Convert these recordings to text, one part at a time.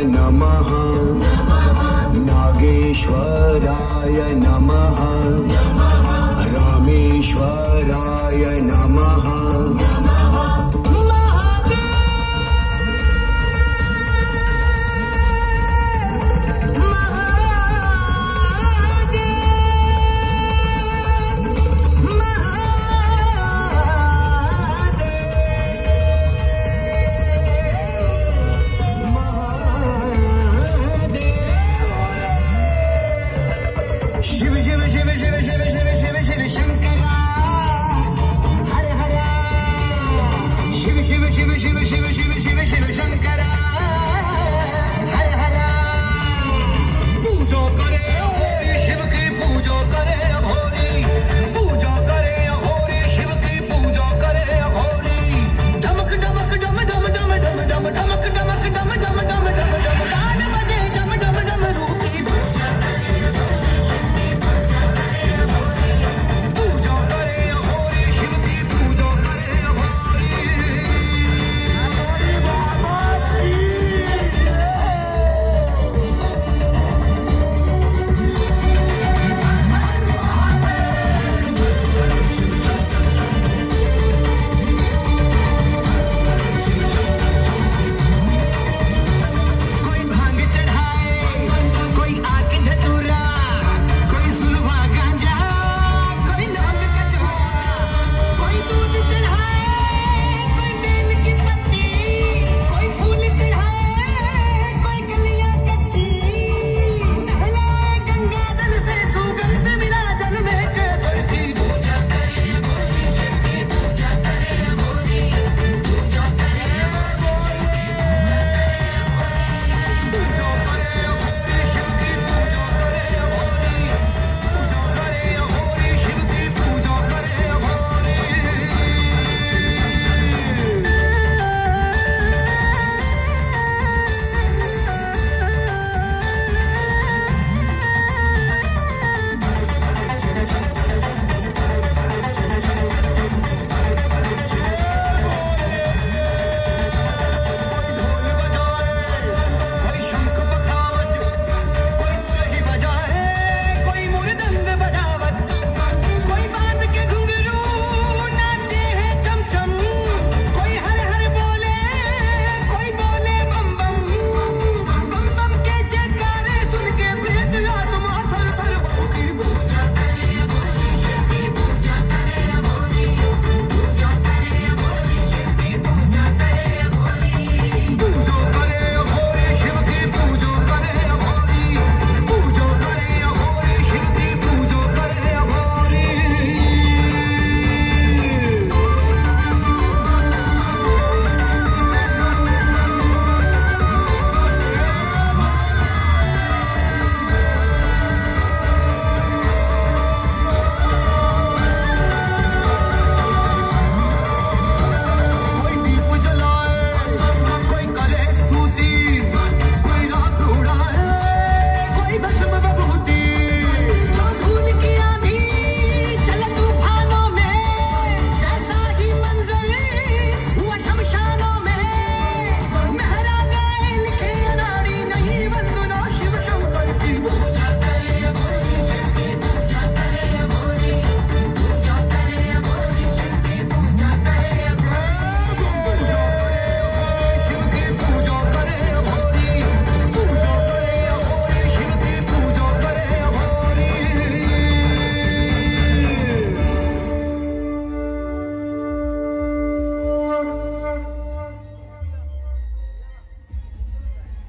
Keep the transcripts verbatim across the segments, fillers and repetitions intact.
नमः। नागेश्वराय नमः। रामेश्वराय नमः।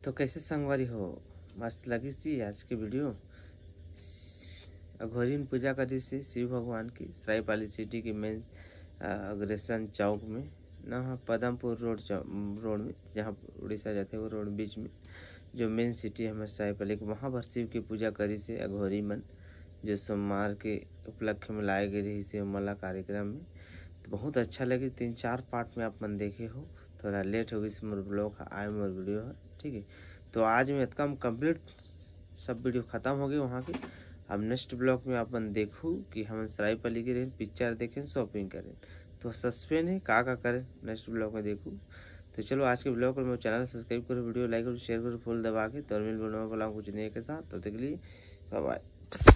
तो कैसे संगवारी हो, मस्त लगिस जी आज के वीडियो। अघोरी में पूजा करिस हे शिव भगवान की सरायपाली सिटी के मेन अग्रेसन चौक में, ना पदमपुर रोड, रोड में, जहाँ उड़ीसा जाते वो रोड बीच में जो मेन सिटी हमारे सरायपाली के, वहाँ पर शिव की पूजा करिस हे अघोरी मन, जो सोमवार के उपलक्ष्य में लाए गए रहिस हे मला कार्यक्रम में। तो बहुत अच्छा लगे, तीन चार पार्ट में आप मन देखे हो, थोड़ा लेट हो गई मोर ब्लॉग आए मोर वीडियो है, ठीक है। तो आज में इतना complete सब वीडियो खत्म हो गए वहाँ के। अब नेक्स्ट ब्लॉग में अपन देखू कि हम सरायपाली के रहें, पिक्चर देखें, शॉपिंग करें। तो सस्पेंस है, का का करें नेक्स्ट ब्लॉग में देखू। तो चलो, आज के ब्लॉग को मेरे चैनल सब्सक्राइब करो, वीडियो लाइक करो, शेयर करो, फुल दबा के। तो मिल बनवा वाला कुछ नए के साथ, तब तक के लिए बाय बाय।